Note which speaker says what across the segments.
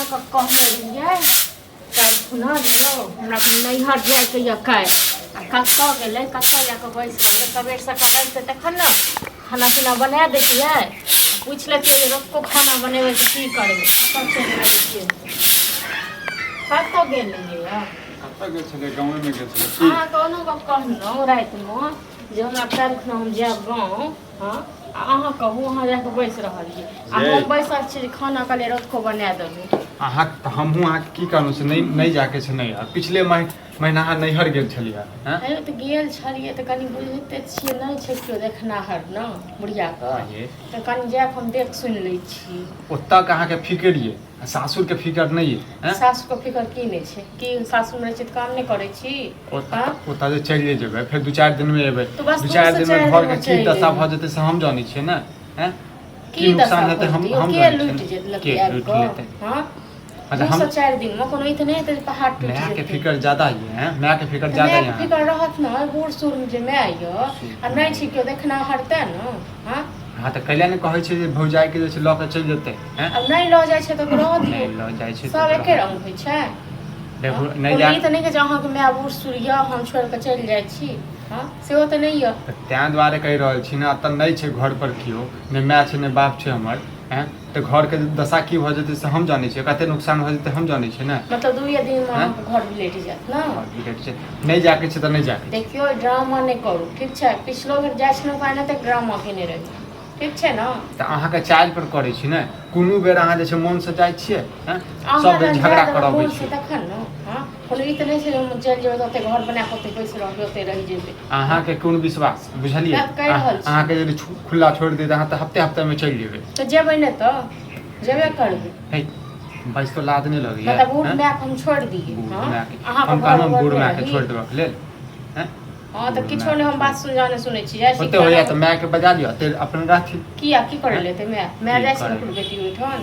Speaker 1: अहाँके कहने रहियै काल्हि खुना दियौ हमरा तऽ नैहर जाइके यऽ काल्हि आ कतऽ गेलै कतऽ जाकऽ बैस रहलै। सबेर सकाल अबितै तखन ने खाना पीना बना दैतियै। पूछि लेतियै जे रतुको खाना बनेबै तऽ की करबै। कतऽ चलि गेलै, कतऽ गेलै यऽ?
Speaker 2: कतऽ गेल छलै? गाँवेमे गेल छलै की?
Speaker 1: अहाँ कोनो गप कहलहुँ रातिमे जे हमरा काल्हि खुना हम जायब गाँव। हँ, आ अहाँ कहू, अहाँ जाकऽ बैस रहलियै आ
Speaker 2: ये।
Speaker 1: हम बैसल छी जे खाना कहलियै रतुको बना देबै।
Speaker 2: अहाँ तऽ हमहूँ अहाँके की कहलहुँ से नहि, नहि जाके छै नैहर। पिछले महीना अहाँ नैहर गेल छलियै हँ?
Speaker 1: अयो, तऽ गेल छलियै तऽ कनि बुझिते छियै, नहि छै केओ देखनाहर ने बुढ़ियाके।
Speaker 2: ये।
Speaker 1: तऽ कनि जाकऽ हम देख सुनि लै छी।
Speaker 2: ओतऽ के अहाँके फिकर ये आ सासुरके फिकर नहि ये, हँ?
Speaker 1: सासुके फिकर की नहि छै? की सासुरमे रहै छी तऽ काम नहि करै छी?
Speaker 2: ओतऽ
Speaker 1: हँ?
Speaker 2: ओतऽ जे चलि जेबै, फेर 2-4 दिनमे एबै।
Speaker 1: तऽ बस
Speaker 2: दू
Speaker 1: दू
Speaker 2: चारि
Speaker 1: से
Speaker 2: दिनमे
Speaker 1: चारि
Speaker 2: घरके
Speaker 1: दिनमे
Speaker 2: की
Speaker 1: चलि
Speaker 2: दशा
Speaker 1: एबै।
Speaker 2: भऽ जेतै से हम जानै छियै ने, हँ?
Speaker 1: की
Speaker 2: की
Speaker 1: दशा
Speaker 2: नुकसान हेतै
Speaker 1: भऽ
Speaker 2: हम
Speaker 1: जेतै यौ?
Speaker 2: हम
Speaker 1: के
Speaker 2: जानै छियै
Speaker 1: लूटि
Speaker 2: ने।
Speaker 1: लेतै
Speaker 2: के
Speaker 1: आबि
Speaker 2: लूटि
Speaker 1: कऽ?
Speaker 2: लेतै?
Speaker 1: हँ,
Speaker 2: अच्छा,
Speaker 1: दू
Speaker 2: हम
Speaker 1: से चारि दिनमे कोनो ई तऽ नहि हेतै जे पहाड़ टूटि
Speaker 2: मायके
Speaker 1: जेतै।
Speaker 2: फिकर ज्यादा ये, हँ? मायके फिकर
Speaker 1: तऽ
Speaker 2: ज्यादा ये
Speaker 1: मायके
Speaker 2: अहाँके।
Speaker 1: फिकर रहत ने, बूढ़ सूढ़ जे माय यऽ आ नहि छै केओ देखनाहर तेँ ने। हँ।
Speaker 2: हँ, तऽ कैला नहि कहै छै जे भौजाइके जे छै लऽ कऽ चलि जेतै, हँ?
Speaker 1: आब नहि लऽ जाइ छै तऽ रहऽ
Speaker 2: नहि
Speaker 1: दियौ।
Speaker 2: लऽ जाइ छै
Speaker 1: सब
Speaker 2: तऽ
Speaker 1: एके
Speaker 2: रहऽ
Speaker 1: रंग होइ छै?
Speaker 2: देखू,
Speaker 1: हँ?
Speaker 2: नहि
Speaker 1: कोनो
Speaker 2: जा
Speaker 1: ई तऽ नहि कहै छै अहाँके माय बूढ़ सूढ़ यऽ, हम छोड़ि कऽ चलि जाइ छी। हँ, सेहो तऽ नहि यऽ।
Speaker 2: तऽ ताहि दुआरे कहि रहल छी ने, एतऽ नहि छै घर पर केओ नहि, माय छै नहि बाप छै हमर, आँय? तऽ घरके दशा की भऽ जेतै से हम जानै छियै, कते नुकसान भऽ जेतै हम जानै छियै ने।
Speaker 1: मतलब दुइए दिनमे
Speaker 2: आँय?
Speaker 1: अहाँके घर बिलटि जायत ने?
Speaker 2: घर बिलटि छै। नहि जाके छै तऽ नहि जाके छै।
Speaker 1: देखियौ, ड्रामा नहि करू, ठीक छै? पिछलो बेर जाइ छलहुँ तऽ एनाहिते ड्रामा केने रही, ठीक छै ने?
Speaker 2: तऽ अहाँके चालि पर करै छी ने। कोनो बेर अहाँ जे छै मोनसँ जाइ छियै, हँ?
Speaker 1: अहाँ
Speaker 2: सब बेर
Speaker 1: जहन
Speaker 2: झगड़ा
Speaker 1: जाय देबै
Speaker 2: करबै
Speaker 1: मोनसँ
Speaker 2: छियै।
Speaker 1: तखन ने। हँ, कोनो ई तऽ नहि छै जे हम चलि जेबै तऽ ओतहि घर बना कऽ ओतहि बैस रहबै, ओतहि रहि जेबै। हँ,
Speaker 2: अहाँके कोन विश्वास, बुझलियै?
Speaker 1: तैं तऽ कहि रहल छी।
Speaker 2: अहाँके यदि खुल्ला छोड़ि देत अहाँ तऽ हफ्ते हफ्तेमे चलि जेबै।
Speaker 1: तऽ जेबै नहि तऽ जेबे करबै।
Speaker 2: हे, बस तो लाज नहि लगैया?
Speaker 1: मतलब बूढ़
Speaker 2: हँ?
Speaker 1: मायके हम छोड़ि दियै?
Speaker 2: बूढ़
Speaker 1: हँ,
Speaker 2: मायके
Speaker 1: अहाँके
Speaker 2: हम
Speaker 1: घर
Speaker 2: कहलहुँ बूढ़
Speaker 1: बनने
Speaker 2: मायके
Speaker 1: रही।
Speaker 2: छोड़ि देबऽके लेल, हँ?
Speaker 1: हँ, तऽ
Speaker 2: बूढ़
Speaker 1: किछो
Speaker 2: मायके
Speaker 1: नहि, हम
Speaker 2: छोड़ि
Speaker 1: बात सुन जाने सुनै छी, जाइ छी
Speaker 2: ओते
Speaker 1: खाना
Speaker 2: होइया तऽ मायके बजा लिअ, ओते अपन रहथिन।
Speaker 1: किया, की करै
Speaker 2: हँ?
Speaker 1: लए एतै माय? माय
Speaker 2: की
Speaker 1: जाइ छै
Speaker 2: करै
Speaker 1: ककरो बेटी ओहिठाम?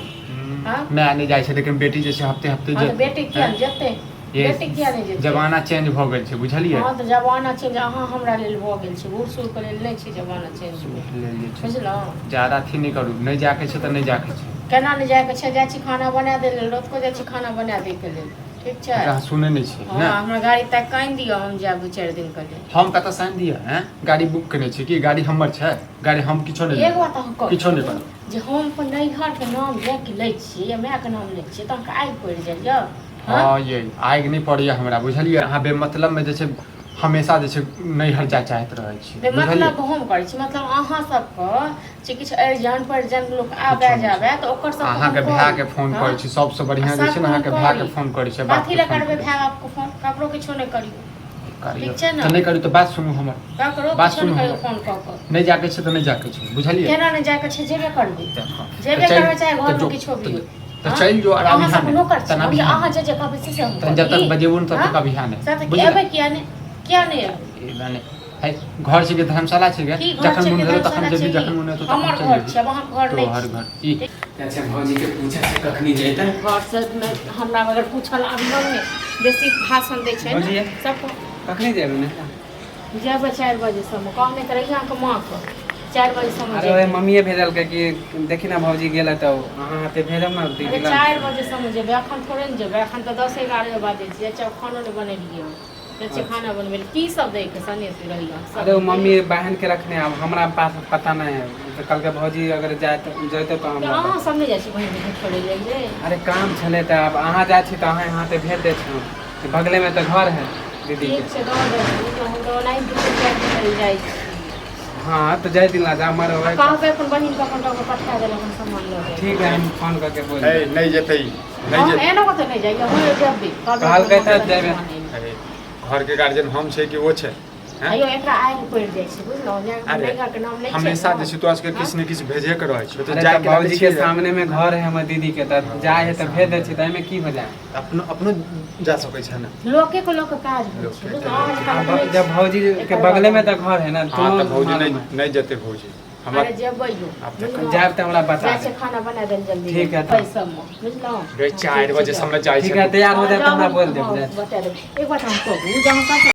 Speaker 1: हँ?
Speaker 2: माय नहि जाइ छै लेकिन बेटी जे छै हफ्ते हफ्ते
Speaker 1: हँ, तऽ
Speaker 2: जेतै।
Speaker 1: बेटी किया
Speaker 2: हँ?
Speaker 1: नहि जेतै?
Speaker 2: ये
Speaker 1: बेटी किया नहि जेतै?
Speaker 2: जमाना चेंज भऽ गेल छै, बुझलियै?
Speaker 1: हँ, तऽ जमाना चेंज अहाँ हमरा लेल भऽ गेल छै, बूढ़ सूढ़के लेल नहि छै जमाना चेंज भेल।
Speaker 2: सूट लेल जे छै
Speaker 1: बुझलहुँ?
Speaker 2: ज्यादा अथी नहि करू। नहि जाके छै तऽ नहि जाके छै।
Speaker 1: केना नहि जायके छै? जाइ छी खाना बना दै लेल, रतुको जाइ छी खाना बना दैके लेल, ठीक छै?
Speaker 2: अच्छा, अहाँ सुनै नहि छियै?
Speaker 1: हँ।
Speaker 2: ने
Speaker 1: हमरा गाड़ी ताकि कऽ आनि दिअ, हम जायब 2-4 दिनके लेल।
Speaker 2: हम कतऽसँ आनि दिअ? आँय, गाड़ी बुक केने छी कि गाड़ी हमर छै? गाड़ी हम किछो नहि
Speaker 1: एगो
Speaker 2: लेबै।
Speaker 1: बात अहाँ कहू
Speaker 2: किछो नहि करब।
Speaker 1: जे हम अपन नैहरके नाम लऽ के लै छियै या मायके नाम लै छियै तऽ अहाँके आगि पड़ि जाइए?
Speaker 2: हँ यै, आगि नहि पड़ैया हमरा, बुझलियै? अहाँ बेमतलबमे जे छै हमेशा जे छै नैहर जाय चाहैत रहै छी, बुझलियै?
Speaker 1: मतलब हम करै छी, मतलब अहाँ सबके जे किछु अरिजन परिजन लोक आबे
Speaker 2: किछो नहि छै।
Speaker 1: जाबे तऽ ओकर सबके हम
Speaker 2: अहाँके
Speaker 1: करी।
Speaker 2: भायके फोन
Speaker 1: हँ
Speaker 2: करै छी सबसँ
Speaker 1: आ
Speaker 2: बढ़िआँ जे छै
Speaker 1: सबके
Speaker 2: ने
Speaker 1: हम
Speaker 2: अहाँके भायके
Speaker 1: करी।
Speaker 2: फोन करै छी,
Speaker 1: कथी
Speaker 2: बापके
Speaker 1: लए
Speaker 2: फोन
Speaker 1: करबै
Speaker 2: करै
Speaker 1: भाय
Speaker 2: छी।
Speaker 1: बापके फोन? ककरो किछो नहि करियौ।
Speaker 2: करियौ
Speaker 1: ठीक छै ने?
Speaker 2: तऽ नहि करियौ तऽ बात सुनू हमर।
Speaker 1: ककरो
Speaker 2: बात
Speaker 1: किछो
Speaker 2: सुनू
Speaker 1: नहि करियौ
Speaker 2: हमर।
Speaker 1: फोन कऽ कऽ।
Speaker 2: नहि जाके छै तऽ नहि जाके छै, बुझलियै?
Speaker 1: केना नहि जायके छै? जेबे करबै।
Speaker 2: देखो, तऽ
Speaker 1: जेबे
Speaker 2: चलि
Speaker 1: करबै, चाहे
Speaker 2: तऽ
Speaker 1: घरमे
Speaker 2: जो
Speaker 1: किछो भी
Speaker 2: तऽ
Speaker 1: होइ।
Speaker 2: तऽ
Speaker 1: हँ,
Speaker 2: चलि जो आर
Speaker 1: अहाँ
Speaker 2: अभियान
Speaker 1: सब नौकर छी
Speaker 2: तहन
Speaker 1: हम जे
Speaker 2: अभियान
Speaker 1: अहाँ जे जे कहबै से से हम
Speaker 2: तहन जब तक
Speaker 1: करी।
Speaker 2: बजेबो ने तब
Speaker 1: हँ
Speaker 2: तक अभियान
Speaker 1: से
Speaker 2: है
Speaker 1: तऽ
Speaker 2: बुझले।
Speaker 1: एबै किया नहि? किया नहि एबै?
Speaker 2: ई माने है घर छै कि धर्मशाला छै गे?
Speaker 1: की घर
Speaker 2: जखन
Speaker 1: छै
Speaker 2: मोन
Speaker 1: कि
Speaker 2: भेलो तखन
Speaker 1: धर्मशाला
Speaker 2: जेबही,
Speaker 1: छै?
Speaker 2: जखन
Speaker 1: ई
Speaker 2: मोन हेतौ तखन
Speaker 1: हमर
Speaker 2: चलि
Speaker 1: घर
Speaker 2: जेबही।
Speaker 1: छै, आब अहाँके घर नहि
Speaker 2: तोहर
Speaker 1: छै।
Speaker 2: घर ई
Speaker 3: अच्छा, भौजीके पूछै छै कखनी जेतै।
Speaker 1: घर से हमरा अगर पूछल आबियौ ने, बेसी भाषण दै छै ने
Speaker 3: भौजी,
Speaker 1: सबको।
Speaker 3: कखनी जेबै ने?
Speaker 1: जेबै 4 बजे सबमे। कहने तऽ रहियै अहाँके माँके, 4 बजे सबमे
Speaker 3: अरे ओहे
Speaker 1: जेबै।
Speaker 3: मम्मीए भेजलकै कि देखी ने भौजी गेलै तऽ अहाँ हाथे भेजब ने
Speaker 1: अरे
Speaker 3: दीदी लग।
Speaker 1: 4 बजे सबमे जेबै, एखन थोड़े ने जेबै। एखन तऽ 10-11 बाजै छै। जाइ खानो नहि बनेलियै हम। जाइ छियै खाना बनबै लए। की सब दैके सनेस रहैए
Speaker 3: अरे ओ
Speaker 1: सब
Speaker 3: मम्मी बहन के रखने, आब हमरा पास पता नहीं है, तऽ कहलकै भौजी अगर जाए जैते तऽ
Speaker 1: तऽ
Speaker 3: हमरा
Speaker 1: अहाँ
Speaker 3: बता।
Speaker 1: सब नहि जाइ छी बहिन के छोड़ै लए?
Speaker 3: अरे काम छलै तऽ आब अहाँ जाइ छी तऽ अहाँ हाथे भेज दै छी, बगलेमे तऽ घर है दीदी के।
Speaker 1: ठीक छै, दऽ दै छी। हम तऽ ओनाही 2-4 दिन लेल जाइ छी।
Speaker 3: हाँ, तऽ जाय दिन ला जा मर
Speaker 1: आ
Speaker 3: होए।
Speaker 1: कहबै अपन बहिनके, अपन कऽ पठा देल, अपन सामान लऽ जाइ।
Speaker 3: ठीक है, हम फोन करके बोल
Speaker 2: है
Speaker 3: देब।
Speaker 2: नहि जेतै ई, नहि
Speaker 1: हम
Speaker 2: जेतै।
Speaker 1: एना कतऽ नहि जाइए, हम जेबै, कहबै अपन
Speaker 3: कहलकै तऽ
Speaker 1: मम्मी
Speaker 3: जेबै।
Speaker 1: सामान आनि।
Speaker 2: अरे, घर के गार्जियन हम छै कि ओ छै? हैं?
Speaker 1: अयो, एकरा आगि पड़ि जाइ छै, बुझलहुँ? जे
Speaker 2: अरे
Speaker 1: नैहरके नाम लै छै
Speaker 2: हमेशा
Speaker 1: ने।
Speaker 2: जे छै तोरा सबके
Speaker 1: हँ?
Speaker 2: किछु ने किछु भेजे के रहै छै तऽ
Speaker 3: अरे तऽ
Speaker 2: जायके लगै
Speaker 3: भौजी के
Speaker 2: छियै।
Speaker 3: सामने में घर है हमर दीदी के, तऽ जाए है तऽ भेज दै छी, तऽ एहिमे की हो जाए?
Speaker 2: अपनो अपनो जा सकै छै ने।
Speaker 1: लोके के लोक काज होइ छै,
Speaker 2: लोके
Speaker 1: बुझलहुँ? अहाँ
Speaker 3: आ
Speaker 1: जकाँ लोक नहि
Speaker 3: जब
Speaker 1: छै।
Speaker 3: भौजी के
Speaker 1: एकर
Speaker 3: बगले में
Speaker 1: बगल
Speaker 3: तऽ घर है ने।
Speaker 2: हँ, तऽ
Speaker 3: तुरंत
Speaker 2: भौजी
Speaker 3: मालूम
Speaker 2: नहि
Speaker 3: है।
Speaker 2: नहि जेतै भौजी हमरा।
Speaker 1: अरे जेबै यौ,
Speaker 2: आब देखै।
Speaker 1: बुझलहुँ?
Speaker 3: जायब तऽ हमरा बता
Speaker 1: जाइ छै
Speaker 3: देब।
Speaker 1: खाना बना देल जल्दी
Speaker 3: ठीक है तऽ।
Speaker 1: पैसा मे, बुझलहुँ?
Speaker 2: रे
Speaker 1: हँ,
Speaker 2: 4
Speaker 1: ठीक छै,
Speaker 2: बजे
Speaker 1: जाउ।
Speaker 2: समय जाइ
Speaker 3: ठीक
Speaker 2: छै।
Speaker 3: है, तैयार हो
Speaker 1: हँ
Speaker 3: जाए तऽ
Speaker 1: जाउ,
Speaker 3: हमरा
Speaker 1: हम
Speaker 3: बोल देब।
Speaker 1: हँ
Speaker 3: जाइ छी।
Speaker 1: बता देब। एक बात हम कहू जे अहाँ सब